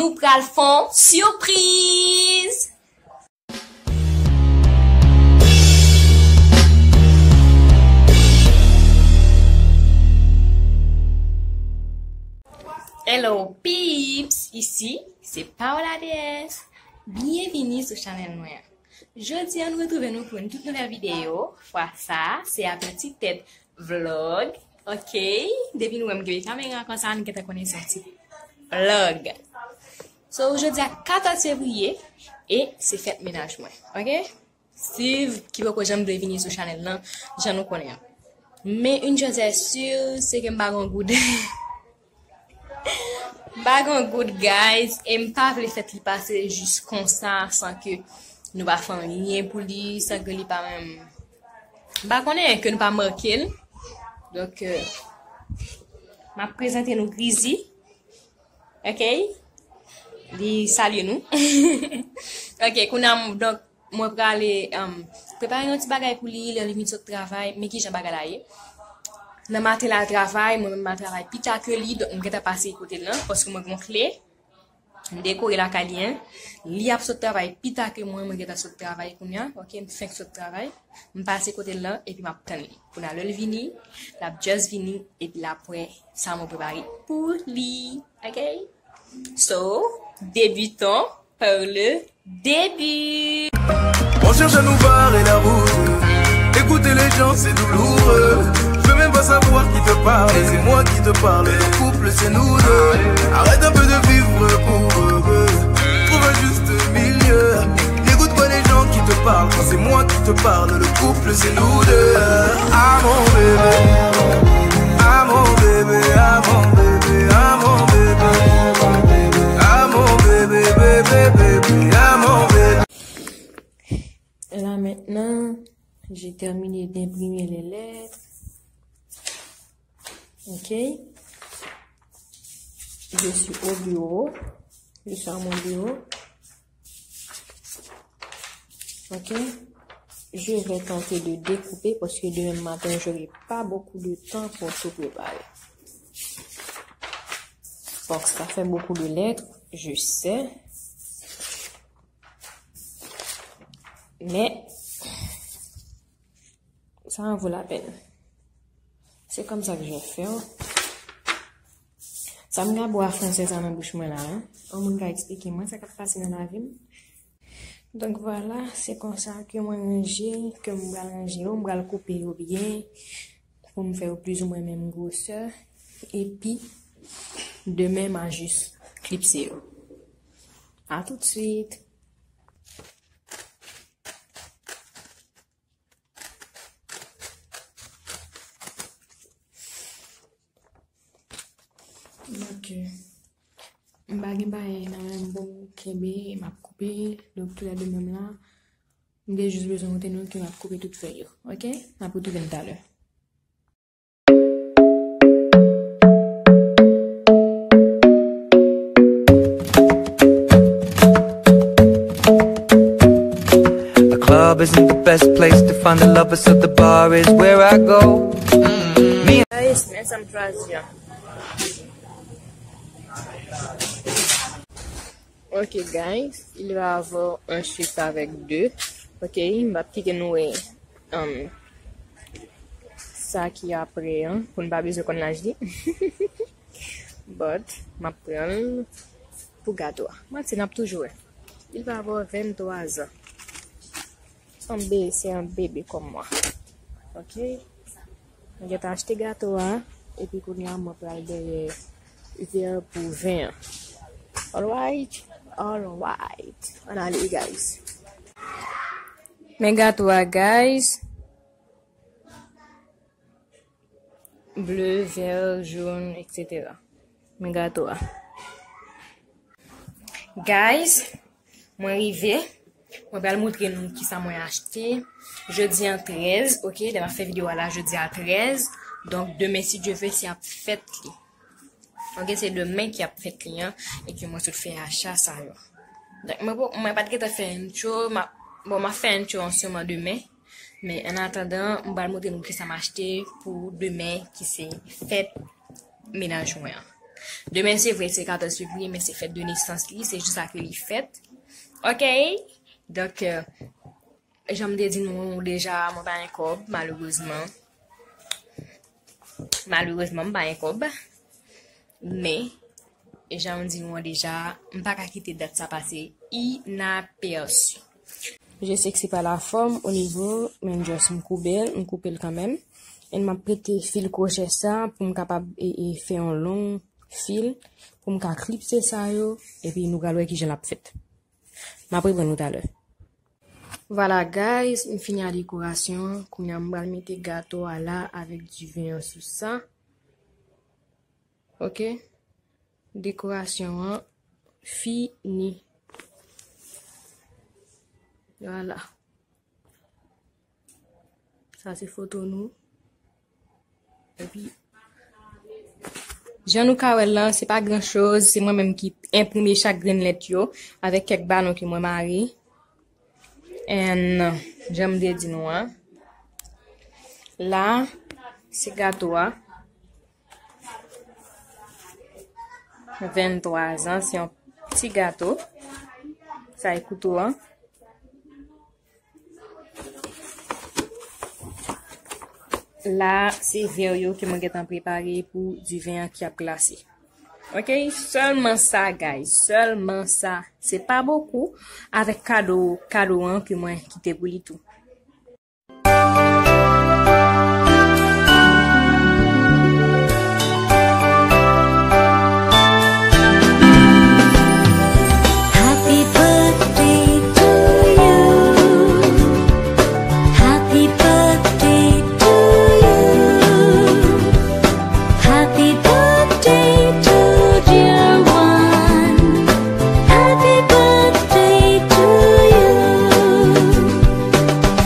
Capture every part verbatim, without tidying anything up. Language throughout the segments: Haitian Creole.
Nou pral fè yon sipriz! Hello peeps, isi se Paola D S. Byenvini sou chanèl mwen an. Jodi an nou retwouve nou pou yon tout nouvèl videyo. Fwa sa a, se a piti tèt vlog. Ok, depi nou wè m gen kamera konsa, nou gentan konnen se yon ti vlog. So, jodi a katòz fevriye, e se fèt mennaj mwen. Ok? Steve, ki poko janm vle vini sou chanèl lan, jan nou konnen an. Men, une chose est sûre, se ke m pa gon goud. M pa gon goud, guys, e m pa vle fèt li pase jis konsa, san ke nou pa fè anyen pou li, san ke li pa menm, m pa konnen, ke nou pa make l. Donk, euh, m ap prezante nou Grizi. Ok? Li salye nou. Ok, kounye a, m, donk, mwen prale, um, prepare yon ti bagay pou li, lè li vin sot travay. Men kijan bagay la ye? Nan maten la, l travay, mwen menm m al travay pi ta ke li, donk m gentan pase kote l lan, paske mwen gon kle. M dekore lakay li, en. Li ap sot travay pi ta ke mwen, mwen gentan sot travay kounye a. Ok, m fenk sot travay. M pase kote l lan, epi m ap tann li. Kounye a, lè l vini, l ap just vini, epi l ap wè sa mwen prepare pou li. Ok? So, débutons par le début. On cherche à nous barrer la route. Écouter les gens, c'est douloureux. Je veux même pas savoir qui te parle. C'est moi qui te parle. Le couple, c'est nous deux. Arrête un peu de vivre pour eux. Trouve un juste milieu. N'écoute pas les gens qui te parlent. Quand c'est moi qui te parle, le couple, c'est nous deux. Ah, mon bébé. Ah, mon bébé, ah, mon bébé, ah, mon bébé. Ah, mon bébé, bébé, bébé, ah, mon bébé. Là maintenant, j'ai terminé d'imprimer les lettres. Ok. Je suis au bureau. Je suis à mon bureau. Ok. Je vais tenter de découper parce que demain matin, j'aurai pas beaucoup de temps pour tout préparer. Donc, ça fait beaucoup de lettres, je sais. Men, ça en vaut la peine. C'est comme ça que je vais faire. Sa m gen bwa fransè sa nan bouch mwen la, hein? Yon moun ka eksplike mwen sa k ap pase nan lavi m? Donk, vwala, se konsa ke mwen ranje, ke m pral ranje yo, m pral koupe yo byen, pou m fè yo plizoumwen menm gwosè. Epi, demen, m a jis klipse yo. A tout suit! Ok. M pa gen bagay nan men m pou m kenbe, m ap koupe. Donk, toulède menm la, m te jis bezwen montre nou ke m ap koupe tout fèy yo. Ok? N ap retwouve n talè. The club isn't the best place to find the lovers, so the bar is where I go. Me Guys, men sa m chwazi an. Ok, guys, il va avoir un shift avec deux. Ok, m ap kite nou wè, um, sa ki apre an, pou n pa bezwen konn laj li. But, m ap pran l pou gato a. Mwen se n ap toujou wè. Il va avoir vingt-trois ans. Se yon be-, se yon bebe kòm mwen. Ok. Mwen gentan achte gato a, epi kounye a mwen pral dèyè vè pou ven an. Alright? Alright. Ann ale, guys. Men gato a, guys. Ble, vè, jòn, et cetera. Men gato a. Guys, mwen rive. Mwen pral montre nou kisa mwen achte. Jodi an trèz, ok, lè m ap fè videyo a la, jodi a trèz. Donk, demen, si Dye vle, se ap fèt li. Ok, se demen ki ap fèt li an, e ke mwen sot fè acha sa yo. Donk, mwen po-, mwen pa t gentan fè intro, m ap, bon, m ap fè intro an sèlman demen. Men, an atandan, m pral montre nou kisa m achte pou demen, ki se fèt mennaj mwen an. Demen, se vre, se katòz fevriye, men se fèt de nesans li, se jou sa ke li fèt. Ok? Donk, euh, jan m te di nou deja, mwen pa gen kòb, malerezman. Malerezman, m pa gen kòb. Men, jan m di nou an deja, m pa ka kite dat sa pase inapèsi. Je sais que c'est pas la forme au niveau, men just m koupe l, m koupe l kanmenm. E m ap prete fil kwochè sa pou m kapab e, e, fè yon long fil, pou m ka klipse sa yo, epi nou pral wè kijan l ap fèt. M ap reprann nou talè. Vwala, guys, m fini ak dekorasyon an. Kounye a, m pral mete gato a la avèk diven an sou sa. Ok? Dekorasyon an fini. Vwala. Sa se foto nou. Epi, jan nou ka wè l lan, se pa gran choz, se mwen menm ki enprime chak grenn lèt yo avèk kèk balon ke mwen mare. And, jan m te di nou an, la, se gato a. Venntwa zan, se yon ti gato. Sa e kouto an. La, se vè yo ke mwen gentan prepare pou diven an ki ap glase. Ok, sèlman sa, guys, sèlman sa. Se pa bokou avèk kado, kado an ke mwen kite pou li tou. Happy birthday to you. Happy birthday to you. Happy birthday to dear one. Happy birthday to you.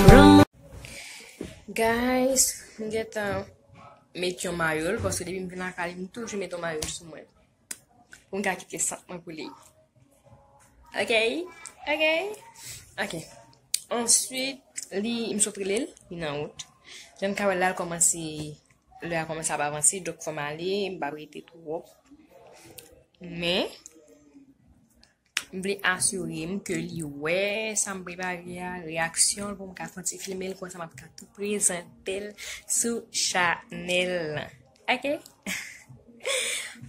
From Guys, m gentan met yon mayòl, paske depi m vin lakay li, m toujou met yon mayòl sou mwen. Pou m ka kite sant mwen pou li. Ok? Ok? Ok. Answit, li, m sot rele l, li nan wout. Jan n ka wè la, l kòmanse, lè a kòmanse ap avanse, donk fò m ale, m p ap rete twòp. Men, m vle asire m ke li wè sa m prepare a, reyaksyon l, pou m ka fè yon ti filme l, konsa m ap ka tou prezante l sou chanèl lan. Ok?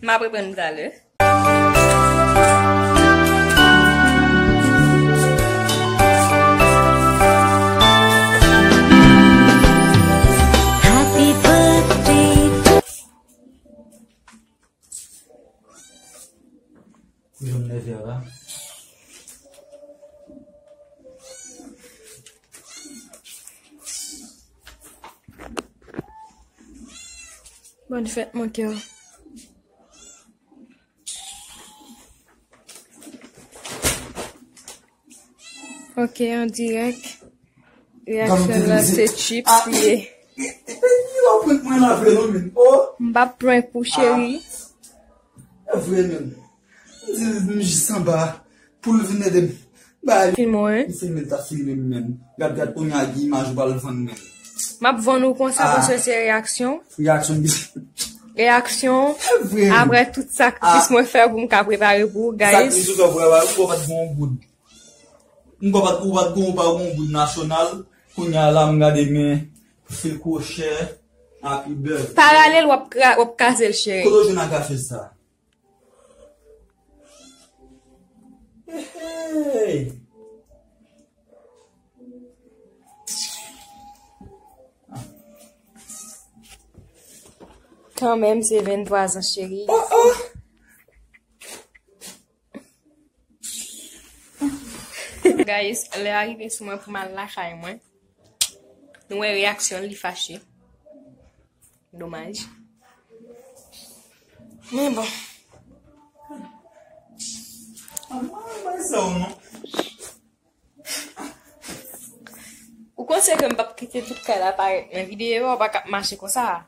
M ap reprann nou talè. Happy birthday to Jan m nève a la. Bòn fèt, mon kè. Ok, an dirèk. Reyaksyon lan se chips li ye. M p ap prank pou cheri. E vre menm. M di m jis anba pou l vin ede m. Ba li. Filme w, wi. M filme l, t ap filme m menm. Gad, gad, kounye a gen imaj ou pral vann menm. M ap vann ou konsa paske se reyaksyon. Reyaksyon. Reyaksyon. E vre. Apre tout sakrifis mwen fè pou m ka prepare pou ou, guys. Sakrifis ou fè pou prepare pou ou, ou pa t gen yon goud. M kwè pa t, ou pa t gon, ou pa t gon goud nasyonal. Kounye a la, m gade men fil kwochè, Happy Birthday. Paralèl, w ap kra-, w ap kaze l, cheri. Kote w jwenn agrafis sa? Hey, hey. Kanmenm, se venntwa zan, cheri. Oh, oh. Guys, lè a rive sou mwen pou m al lakay mwen. Nou wè reyaksyon l, li fache. Domaj. Men bon. Ou konn se ke m p ap kite tout kay la parèt nan videyo, ou pa ka ap mache konsa.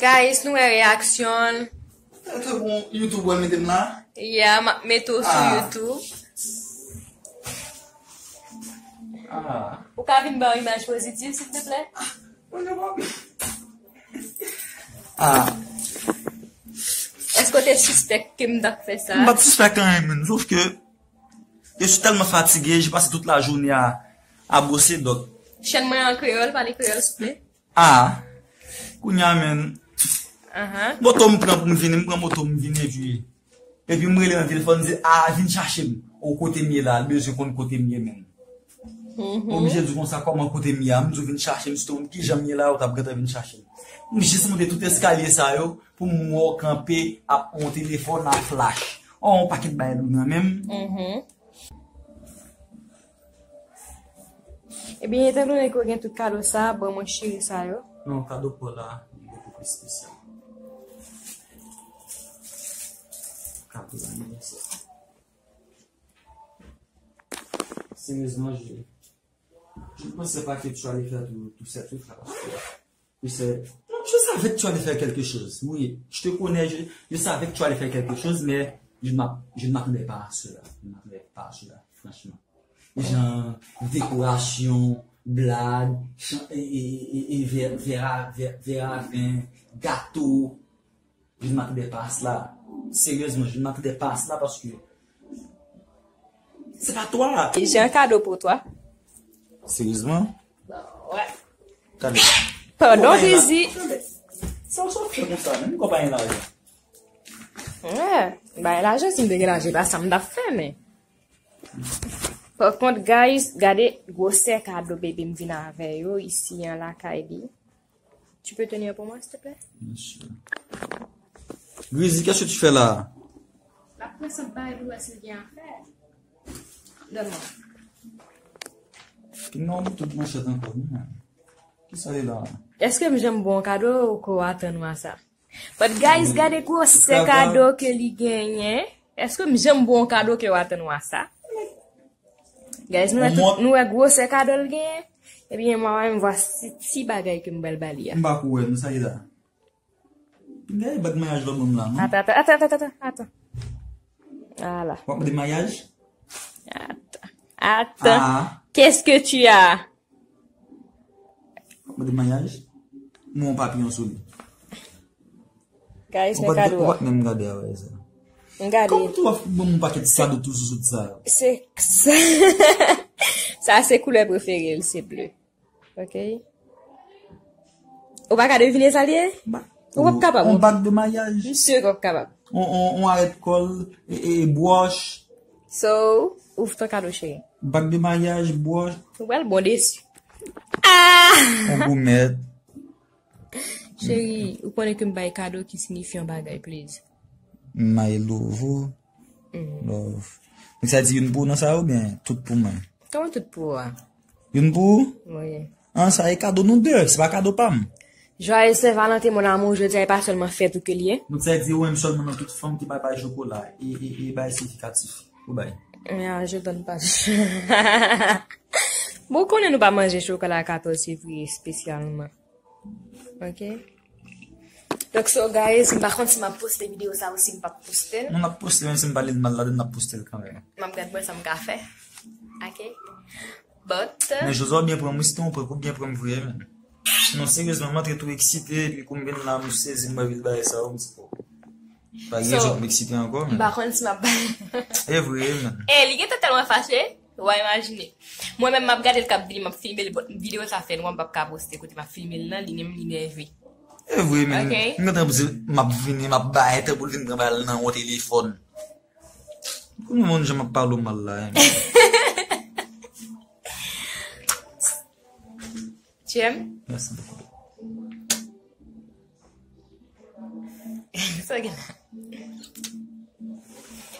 Guys, nou wè reyaksyon l. Sa te bon YouTube wè mete m la? Yeah, m ap mete w sou YouTube. Ah. Ou ka vin ba yon imaj pozitif, silteplè? Ah. Ou te sispèk ke m t ap fè sa? M pa t sispèk anyen, menm. Sof ke je suis tellement fatigué, j'ai passé toute la journée à, à bosser, donc. Chèn mwen an kreyòl, pale kreyòl, souple. Ah, kounye a, menm. Ahan. Moto m pran pou m vini, m pran moto m vini, epi, epi m rele nan telefòn, m di, ah, vin chache m. O kote m ye la, l bezwen konn kote m ye, menm. Mhm. Oblije di konsa, kòman kote m ye a? M di w vin chache m, si w te konn kijan m ye la, ou t ap gentan vin chache m. M jis monte tout eskalye sa yo pou m wè w kanpe ap yon telefòn a flash. Ò, yon pakèt bagay lou nan men m. Mhm. Ebyen, etandone ke w gen tout kado sa, ban mwen cheri sa yo. Non, kado pa w la, li bokou plis espesyal. Kado anivèsè. Sérieusement, je, je ne pensais pas que tu allais faire tout, tout ce truc-là, parce que tu sais, non, je savais que tu allais faire quelque chose. Oui, je te connais, je, je savais que tu allais faire quelque chose, mais je ne m'a-, je ne m'attendais pas à cela. Je ne m'attendais pas à cela, franchement. Jan dekorasyon, blag, chan-, e, e, e, e, vè, vè a, vè, vè a ven, gato. Je ne m'attendais pas à cela. Sérieusement, je ne m'attendais pas à cela parce que c'est pas toi. J'ai un cadeau pour toi. Sérieusement? Ouais. Tande. Pardon, Zizi. Sa w sot fè konsa, menm konpayi lajan. Ouais, bay lajan, si m te gen lajan, pa sa m t ap fè, men. Pa kont, guys, gade gwosè kado baby m vin avè yo isi an lakay li. Tu peux tenir pour moi, s'il te plaît? Bien sûr. Grizi, qu'est-ce que tu fais là? L ap pran sant bagay pou l wè si l gen afè. Donn mwen. Non, tout manchèt ankò, non. Kisa li la? Èske m janm ba w kado ou ke w atann w a sa? But guys, gade gwosè kado ke li genyen. Èske m janm ba w kado ke w atann w a sa? Guys, nou wè tout, nou wè gwosè kado l genyen. Ebyen, mwen menm, vwasi ti bagay ke m pral ba li a. M pa ko wè, nou sa ye la. Gade bag mayaj lòt moun la, non? Attends, attends, attends, attends, attends. Voilà. W ap mande mayaj? Attends. Attends. Ah. Qu'est-ce que tu as? W ap mande mayaj? Mwen yon papiyon sou li. Guys, men kado a. Ou pa t menm gade avè sa. M gade. Kòman tou w ap ban m yon pakèt kado tou sou sou sa yo? Se, sa, sa se koulè prefere l, se ble. Ok. Ou pa ka devine sa l ye? Ou p ap kapab. On bag de maryaj. M si w p ap kapab. On, on, on arèt kòl, e, e, e bwòch. So, ouvre ton cadeau, chérie. Bag de maryaj, bwòch. Ou pral bon desi. Ah! On gomèt. Cheri, ou konnen ke m bay kado ki siyifi yon bagay, please. My love. Mm. Love. Donk sa di youn pou ou nan sa yo, oubyen tout pou mwen? Kòman tout pou ou a? Youn pou ou? Wi. An, sa e kado nou de, se pa kado pa m. Joyeux Saint-Valentin, mon amour, jodi a e pa sèlman fèt ou ke l ye. Donk sa di ou menm sèlman nan tout fanm ki bay bay chokola e, e, e bay siyifikatif. Ou bay. Ah, je donne pas. Bon, ou konnen nou pa manje chokola katòz fevriye espesyalman. Ok. Donk, so, guys, m pa konn si m ap poste videyo sa ou si m p ap poste l. Non, n ap poste, menm si m pa li l mal ladan, n ap poste l kanmenm. M ap gad mwen sa m ka fè. Ok. But, men Jozè w byen pran m, wi, si te yon prank ou byen pran m vre, menm. Non, seryezman, m antre tou eksite, epi kou m vin la, m sezi, m wè vil bagay sa yo, m di, bon. Pa gen rezon pou m eksite ankò, menm. M pa konn si m ap bay. E vre, menm. E, li gentan tèlman fache. Wa imajine. Mwen menm m ap gade l k ap vini, m ap filme l, but videyo sa fè nwa, m p ap ka poste kote m ap filme l nan, li menm li nève. E vre, men. Ok. M gentan di m ap vini, m ap bay, tankou l vin pran bagay nan yon telefòn. Pou nou moun jan m ap pale w mal la, hein. Tu aimes? Merci beaucoup. So, gen la.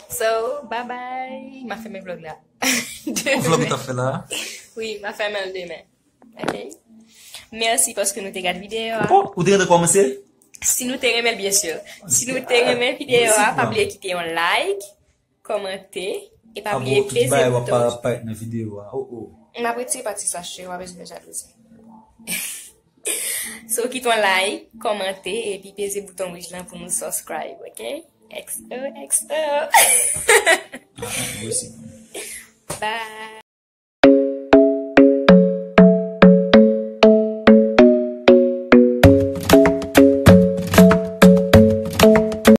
So, bye bye. M ap fèmen vlog la. Yon vlog ou t ap fè la? Wi, m ap fèmen l demen. Ok? Mèsi paske nou te gad videyo a. Oh, ou te gentan kòmanse? Si nou te renmen l, byen si. Si nou te renmen videyo a, pa bliye kite yon like, kòmante, e pa bliye peze bouton. Abo, tout bagay w ap pa-, parèt nan videyo a. Oh, oh. M ap retire pati sa, cheri, w ap bezwen fè jalouzi. So, kite yon like, kòmante, epi peze bouton wouj lan pou nou subscribe, ok? X O, X O. Ah, mwen osi. Bye.